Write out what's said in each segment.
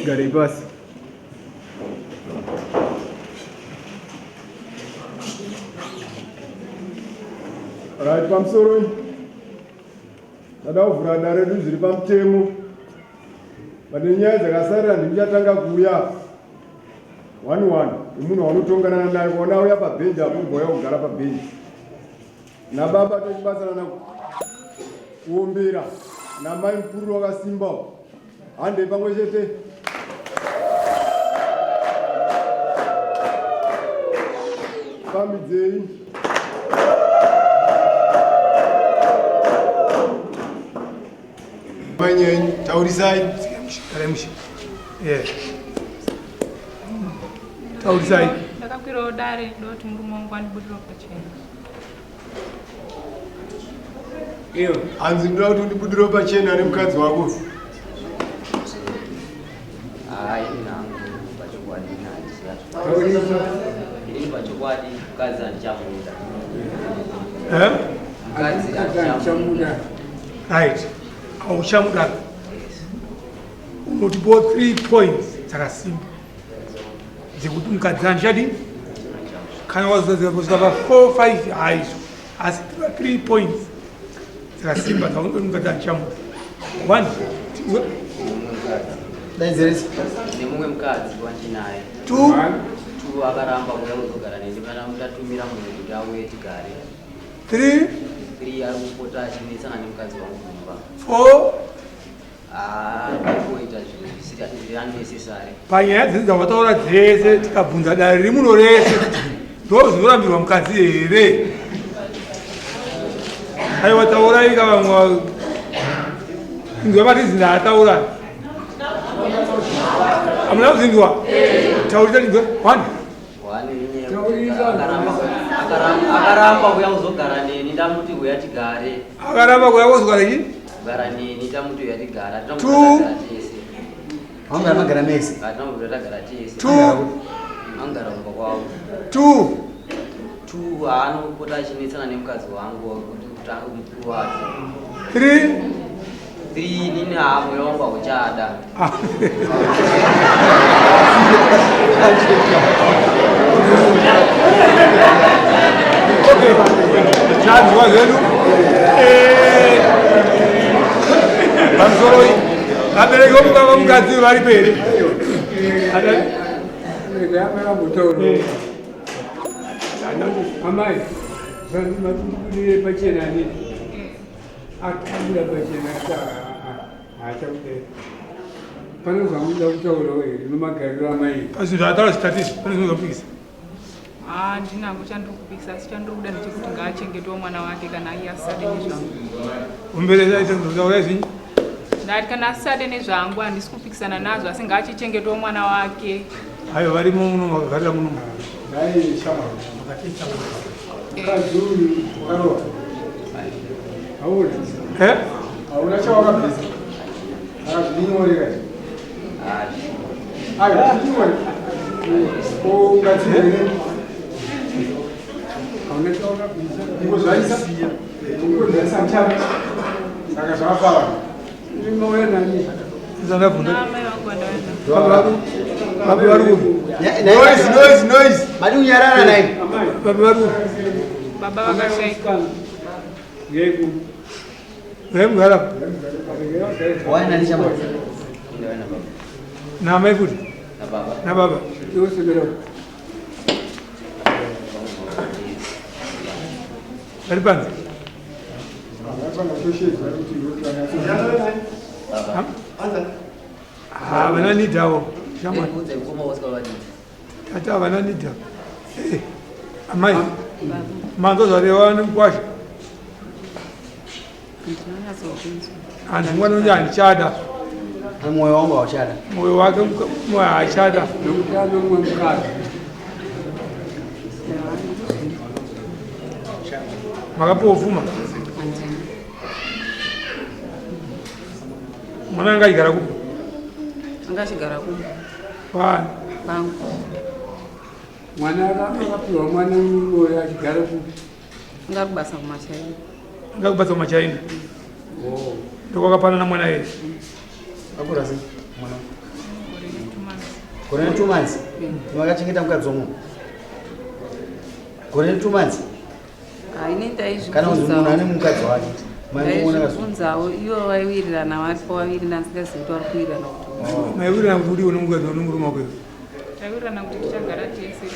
Garei pasi. Right, pamusoro tada kuvhura dare redu zviri pamutemo. Pane nyaya dzakasarira ndichatanga kuuya one one nemunhu waunotongana naye kuona auya pabhenji apo ubva uya kugara pabhenji. Nababa tochibatsirana kuombera namai mukuru wakasimba handei pamwe chete. Fambidzei. Manyenyu, taurisai. Yeah. Taurisai. Ndakakwirawo dare ndoti murume wangu andibudira pachena. Iyo, hanzi ndoda kuti undibudire pachena nemukadzi wako. Hayi, nangu pachokwadi Ini pachokwadi mukadzi handichamuda. Eh? Mukadzi handichamuda. Right. Hauchamuda. Unotipo 3 points dzakasimba. Dzekuti mukadzi handichadi kana wazosvika pa 4 5 haizvo asi 3 points dzakasimba dzaunoti mukadzi handichamuda. One. Daidzeresa. Nemumwe mukadzi wandinaye. Two. Two akaramba kuuya kuzogara neni kana ndatumira munhu kuti auye tigare. Three. Three ari kupota achinetsana nemukadzi wangu mumba. Four. Ah, kuita zvinhu zvisiri unnecessary. Panyaya dzese dzawataura dzese tikabvunza dare riri muno rese ndo zvinorambirwa mukadzi here? Aiwa taurai ka vamwe inzwa matizi ndaataura. Hamuna kuzinzwa? Taurisa tinzwe. One. Akaramba kuya kuzogara neni ndamuti uya tigare. Akaramba kuya kuzogara chii? Kugara neni ndamuti uya tigara. Two. Angara magara mese. Atinambobvira tagara tese. Two. Angara kumba kwavo. Two. Two haanopota achinetsana nemukadzi wangu kuti kutanga mukuru wake. Three. Three nini haa moyo wangu hauchada. Okay. Tanzwa zvedu. Eh, Pamusoro vabereki vomukava mukadzi varipo here? Amai, zvandimatibudire pachena nini? Akabuda pachena haachakudai. Pane zvamunoda kutaurawo here nemagariro amai? Pazvinhu zvaataura zvitatu izvi pane zvinoda kupikisa. Handina hangu chandiri kupikisa asi chandiri kuda ndechekuti ngaachengetewo mwana wake kana iye asisade nezvangu. Umbereza ita kutaura zvinyi? Ndati kana asisade nezvangu handisi kupikisana nazvo asi ngaachichengetawo mwana wake. Ayo varimo muno makagarira muno. Dai shamwari. Mukadzi uyu wakaroora. Hauna. Eh? Hauna chawakabvisa. Saka zvininyoreka. Ayo zvininyoreka. Ko ungadziwere. Hauna chawakabvisa. Ingozvarisa. Ingozvarisa muchana. Saka zvakafara. Ndinouya nani? Noise, noise, noise. Madi kunyarara nai. Baba vari kupi? Baba vakashaika. Yeku. Vaimugara. Waya nani chama? Na mai futi. Na baba. Na baba. Vari panze. Havana need avo. Tata havana need avo. Eh, amai. Manzwa zvareva nemukwasha. Hanzi mwana uyu handichada. Mwoyo wangu hauchada. Mwoyo wake mwoyo haachada. Nokuti ane mumwe mukadzi. Makapiwa pfuma? Mwana anga achigara kupi? Anga achigara kumba. Kwani? Kwangu. Mwana akapiwa mwana murume achigara kupi? Anga kubasa kumachaina. Anga kubasa kumachaina. Oh. Ndokwakapanana mwana yeye. Akura sei mwana? Gore ne 2 months. Makachengeta mukadzi womunhu. Gore ne 2 months. Ah, ini ndaizvibvunzawo. Kana kunzi munhu ane mukadzi wake. Ndaizvibvunzawo ivo vaiwirirana varipo vaviri ndandisingazivi kuti vari kuwirirana kuti. Oh. Maiwirirana kuti udiwe nomukadzi nomurume wako. Taiwirirana kuti tichagara tese.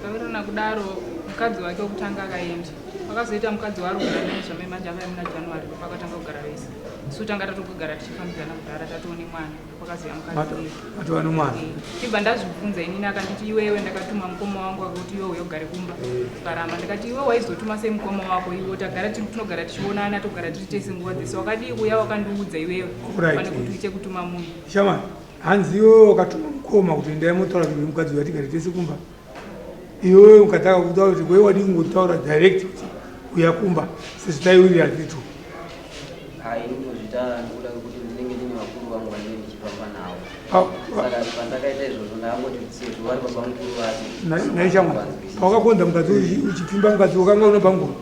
Tawirirana kudaro mukadzi wake wekutanga akaenda. Akazoita mukadzi waari kugara naye zvamai manje akauya muna January pakatanga kugara vese. Isu tanga tatogara tichifambidzana kudhara tatoone mwana. Kwakaziva mukadzi uyu. Atova nomwana. Chibva ndazvibvunza inini akanditi iwewe ndakatuma mukoma wangu akakuti iwe uye ugare kumba. Ukaramba ndikati iwe waizotuma sei mukoma wako iwe tagara tiri tinogara tichionana togara tiri tese nguva dzese wakadii kuuya wakandiudza iwewe pane kuti uite kutuma munhu. Shama hanzi iwewe wakatuma mukoma kuti ndai motaura kuti mukadzi uyu atigare tese kumba. Iwewe ukataka kutaura kuti wewe wadii kungotaura direct kuti uya kumba sezvo taiwirira tiri two. Hai ndozvita nekuda kwekuti ndinenge ndine vakuru vangu vandinenge ndichifamba navo. Saka pandakaita izvozvo ndakangoti sezvo vari baba mukuru vacho. Nhai shamwari, pawakakonza mukadzi uchipfimba mukadzi wakanga una banguru?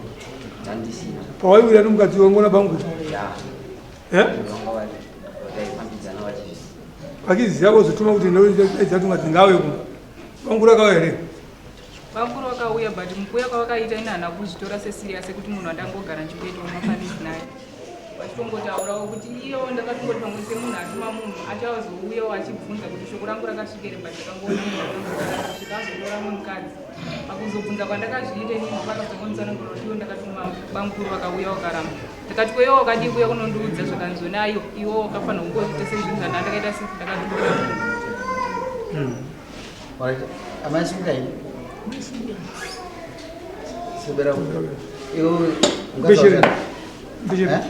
Handisina. Pawaiwira nomukadzi wanga una banguru? Ya. Eh? Vanga vari taifambidzana vachizvi. Vachiziva vozotuma kuti ndoidza kuti mukadzi ngauye kumba. Banguru akauya here? Bamkuru vakauya but mukuuya kwavakaita ini handina kuzvitora seserious sekuti munhu wandangogara ndichingoitawo mafanisi naye. Vachitongotaurawo kuti iyewo ndakatongoti pamwe semunhu atuma munhu achazouyawo achibvunza kuti shoko rangu rakasvika here but ndakangoona munhu atongogara kusvika azoroora mumwe mukadzi. Pakuzobvunza kwandakazviita inini vakazongonditsanangurira kuti iwo ndakatuma bamkuru vakauya vakaramba. Ndakati ko iwe wakadii kuuya kunondiudza zvakanzi aiwa iwe wakafanira kungozviita sezvinhu zvandandakaita se ndakatumira munhu. Alright. Amai simukai. Sibera. Iwe Mbeshereni. Mbeshereni.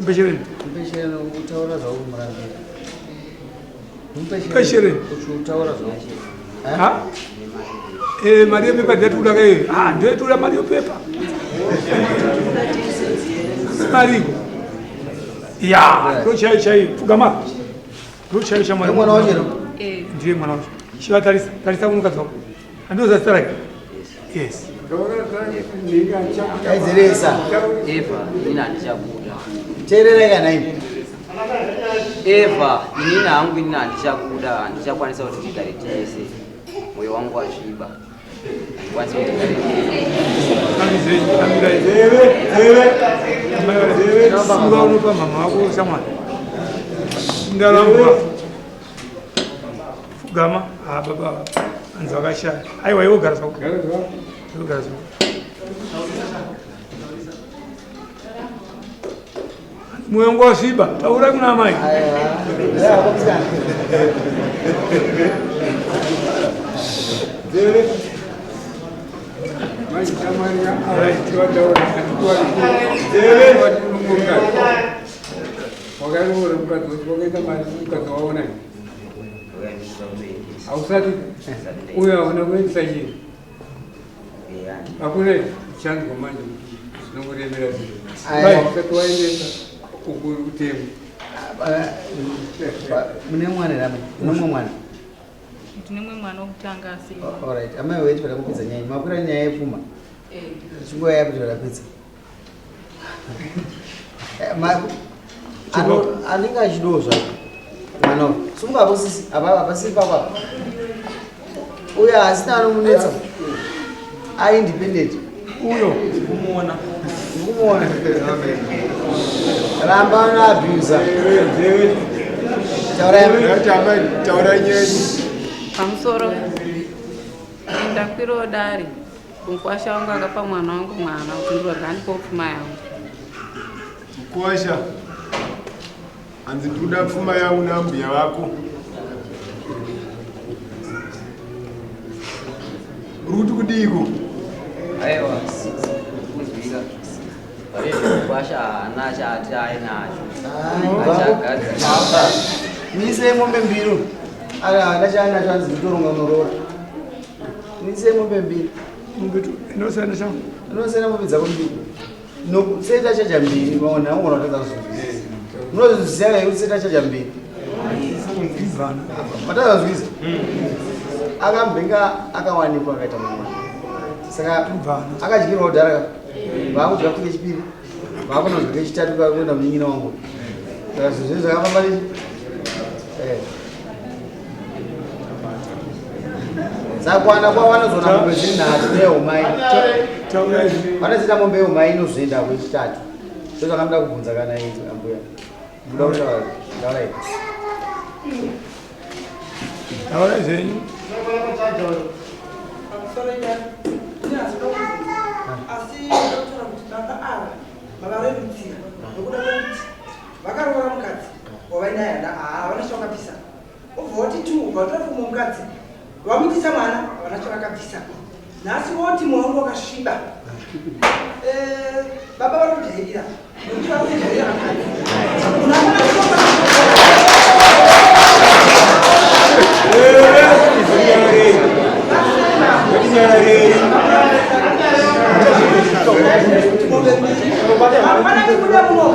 Mbeshereni. Mbeshereni utaura zvako murambira. Mbeshereni. Utaura zvako. Ha? Eh, mari yepepa ndiyatikuda kai. Ah, ndiyatikuda mari yepepa. Mariko. Ya, ndo chai chai. Pfugama. Ndochaiyo shamwari. Mwana wacho here? Eh. Ndiye mwana wacho. Chiva tarisa, tarisa munukadzi wako. Andozva zita rake. Yes. Aizeresa. Eva, inini handichakuda. Teererai kana imi. Eva, inini hangu inini handichakuda, handichakwanisa kuti tigare tese. Moyo wangu wasviba. Simuka unopa mama wako shamwari. Ndaramba. Fugama. Ah baba. Anzi vakashaya. Aiwa iwe gara zvako. Iwe gara zvako. Moyo wangu wasviba. Taura kuna amai. Wakaroora mukadzi wakaita mari mukadzi waona hausati uyo hauna kuendesa chii Hakuna chanzwa manje kuti zvinongoremera zviro. Usati waendesa kutemo. Mune mwana here amai? Mune mwana? Ndine mumwe mwana wokutanga asi. Alright, amai wait pada kupedza nyaya. Makwira nyaya yepfuma. Eh. Chinguva yapi tapedza. Anenge achidiwo zvake mwana uyu. Sumuka apo sisi, apa apa sisi pako apa. Uyo asina anomunetsa. Ari independent. Uyo kumuona. Kumuona. Ramba ano abuser. Taura taura nyaya. Pamusoro. Ndakwirawo dare. Mukwasha wangu akapa mwana wangu mwana kuti ndorga andipewo pfuma yangu. Mukwasha hanzi ndikuda pfuma yangu nambuya vako. Uri kuti kudiiko? Aiwa, kunzwika. Pane zvemukwasha haana chaati ainacho. Mise mombe mbiri. Ala ndachaana chanzi nditoronga unorora. Mise mombe mbiri. Mombe tu inosiyana changu. Inosiyana mombe dzako mbiri. No seta chaja mbiri maona unogona kutadza kuzvinzwisisa. Munozviziva here kuti seta chaja mbiri? Matadza kuzvinzwisisa? Akambenge akawanikwa akaita mwana. Saka akadyirwa kudhara ka. Vaakudya futi kechipiri. Vakunozwa kechitatu kakuenda munin'ina wangu. Saka zvinhu zvese zvakafamba nechi. Eh. Sakwana kwavanozoona mombe dziri nhatu nehumai. Vanoziita mombe yehumai inozoenda kwechitatu. Ndozvakamuda kubvunza kana iyi ambuya. Muda kutaura taurai. Taurai zvenyu. Asi ndotaura kuti baba ava mavarerutsira nokuda kwekuti vakaroora mukadzi wavainaye hana havana chavakabvisa obva wati tu ubva watora fumwe mukadzi vamitisa mwana havana chavakabvisa nhasi woti mwoyo wangu wakasviba eh, baba vari kujairira nokuti vari kujairira vakadzi Hapana chikuda muno.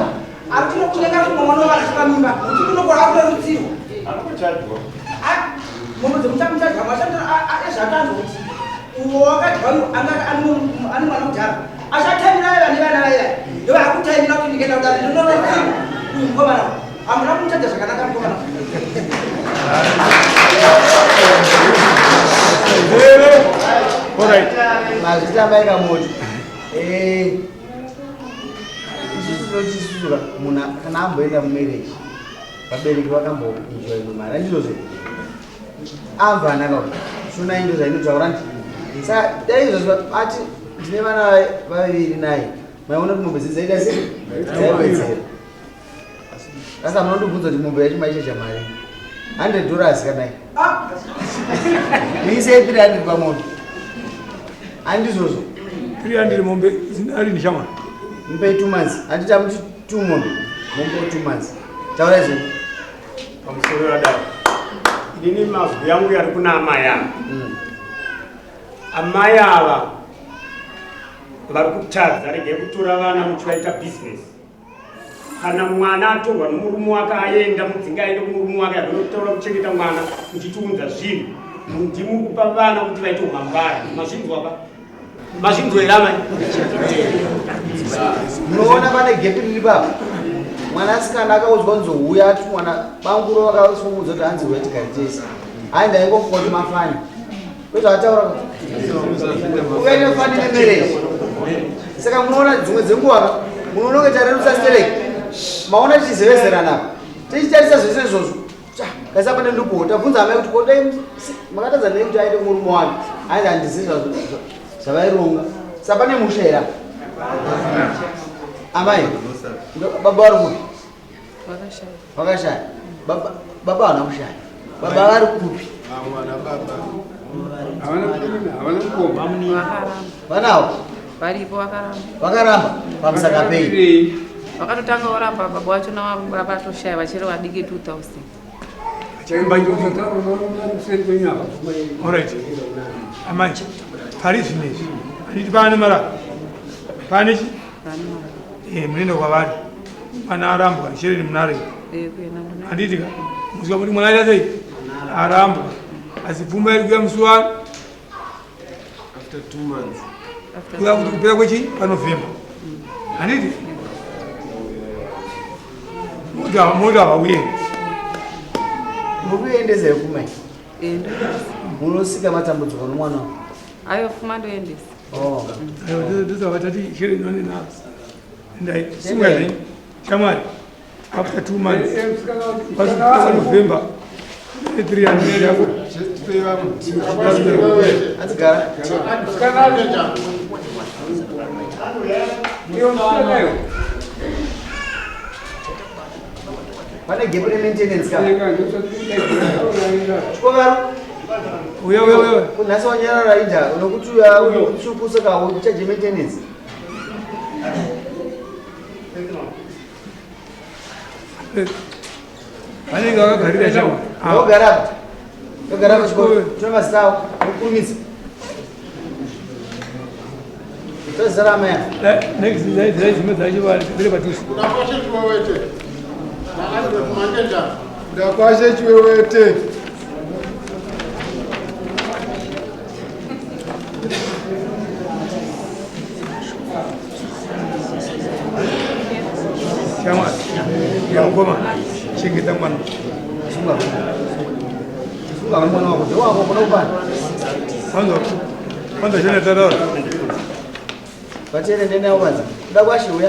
Ari kunokunyenga kumwe mwana wavana chipamimba. Kuti kunokora akure rutsiro. Anokuchajwa. Mombe dzemuchamuchadya mashandiro ezvakanzwa kuti uwo wakadya uyu anga ane mwana kudhara. Achataimira vaiva nevana vaiva. Ndovakutaimira kuti ndikaenda kudare ndinonotsirwa uyu mukomana. Hamuna kumuchaja zvakanaka mukomana. Mazvita mai Kamoto. Eh, isusu tinoti isusu ka munhu kana amboenda mumarriage vabereki vakamboenjoy imwe mari andizvozvo amvana ka shona indo zvainotaura ndi saka dai izvozvo ati ndine vana vaviri naye maiona kuti mombe dzidzaita sei dzaiwedzera Sasa munondibvunza kuti mombe yacho maichaja mari 100 dollars kana iyi. Muise 300 pamombe. Handizvozvo. 300 mombe ari nishamwa. Mupe 2 months. Handiti amuti 2 mombe. Mombe 2 months. Taura izvo. Pamusoro yadai. Inini mazwi yangu yari kuna amai ava. Amai ava vari kutadza regai kutora vana muchivaita business. Kana mwana atorwa nomurume wake aenda mudzinga aende kumurume wake anotaura kuchengeta mwana muchitiunza zvinhu ndimi kupa vana kuti vaite umambara mazvinzwa pa mazvinzwa here amai munoona pane gepi riri papa mwanasikana akaudzwa kunzi huya ati mwana banguro vakamuudza kuti hanzi huya tigare tese hayi ndaingofunga kuti mafani kwezvaataura ukaita fani nemarriage saka munoona dzimwe dzenguva munoona kunge tarerutsa stereki maona tichizevezerana apa tichitarisa zvese izvozvo kaisa pane ndupo tabvunza amai kuti kodai makatadza nei kuti aite murume wake ainzi handizivi zvavaironga sa pane musha here apa amai baba vari kupi vakashaya baba havana kushaya baba vari kupi vanawo varipo vakaramba vakaramba pamusaka pei vakatotanga voramba baba wacho navatoshaya vachiri vadiki 2000 Alright. Amai, pari zvino izvi handiti paane mara paane chi Eh, munoenda kwavari mwana arambwa shereni munare handiti ka musika kuti mwana aita sei arambwa asi pfuma iri kuya musi wa kuya kuti kupera kwechi panovhemba handiti mota havauye mukuendesa yekumai munosika matambudziko nomwana ayo fuma ndoendesa Oh. Ndozvavatati shereni vane navo. Endai, sunga zvenyu. Shamwari, after 2 months, pasi November, 300 yako. Adzigara. Pane gap remaintenance ka. Chikovaro. Uya uya uya. Nhasi wanyarara inda nokuti uya uchukusa ka uchaje maintenance. Vanenge vakagarira chavo. Vogara apa. Vogara pachikoro. Tora mazita avo. Vokurumidza. Tora zita raamai ava. Next dai dzimwe dzacho vari padhuze. Kudakwashe Chiwewete. NaAlbert Mangenjana. Kudakwashe Chiwewete. Shamwari, yangoma, chengeta mwana. Sunga. Sunga mwana wako. Ndewako kuna upana. Kwanza kwanza shona tataura. Vatere ndende yako kwanza. Kudakwashe uya.